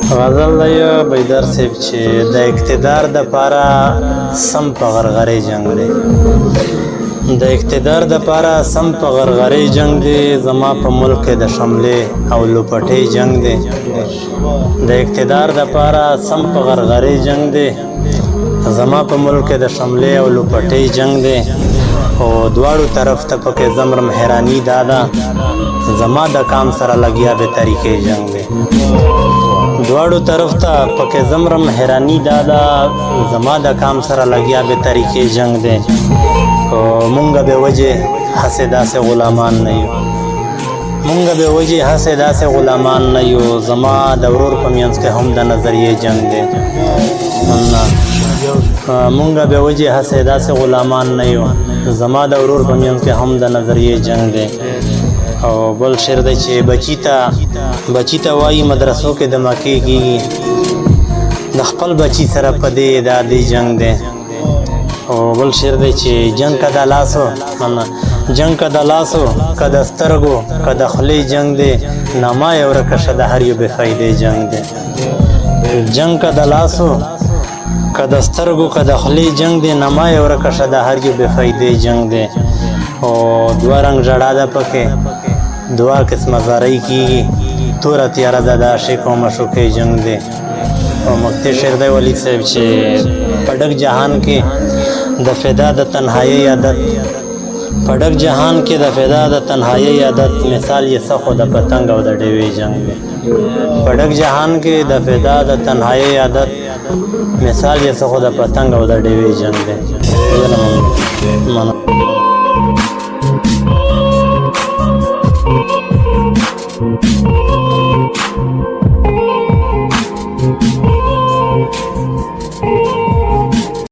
غزل دی بیدار صاحب چې د اقتدار د پاره سم په غرغرې جنگ دی، د اقتدار د پاره سم په غرغرې جنگ دی، زما په ملک کې د شملې او لوپټې جنگ دی. د اقتدار د پاره سم په غرغرې جنگ دی، زما په ملک کې د شملې او لوپټې جنگ دی، او دواړو طرف ته پکې زمرم حیرانی دادا، زما د کام سره لګیا به طریقې جنگ دی. دواړو طرف ته پکې زمرم حیرانی دادا، زما د کام سره لګیا به طریقې جنگ دی. او مونږ به وجه هسې داسې غلامان نه یو، مونږ به وجه هسې داسې غلامان نه یو، زما د ورور په مینځ کې هم د نظریې جنگ دی. مونږ به وجه هسې داسې غلامان نه یو، زما د ورور په مینځ کې هم د نظریې جنگ دی. او بل شعر دی چې بچی ته وایي مدرسو کې دماکې کېږي، د خپل بچی سره په دې دا دی جنگ دی. او بل شعر دی چې جنگ که د لاسو، جنگ که د لاسو که د سترګو که د خولې جنگ دی، نما یې ورکه شه د هر یو بې فایدې جنگ دی. جنگ که د لاسو که د سترګو که د خولې جنگ دی، نما یې ورکه شه د هر یو بې فایدې جنگ دی. او دوه رنګ ژړا ده پکې، دوه قسمه زارۍ کېږي، توره تیاره ده د عاشق او معشوقې جنگ دی. او مکتي شعر دی ولید صاحب چې په ډک جهان کې د فدا د تنهایۍ عادت، په ډک جهان کې د فدا د تنهایۍ عادت، مثال یې څه خو د پتنګ او د ډېوې جنگ دی. په ډک جهان کې د فدا د تنهایۍ عادت، مثال یې څه خو د پتنګ او د ډېوې جنگ دی. مننه.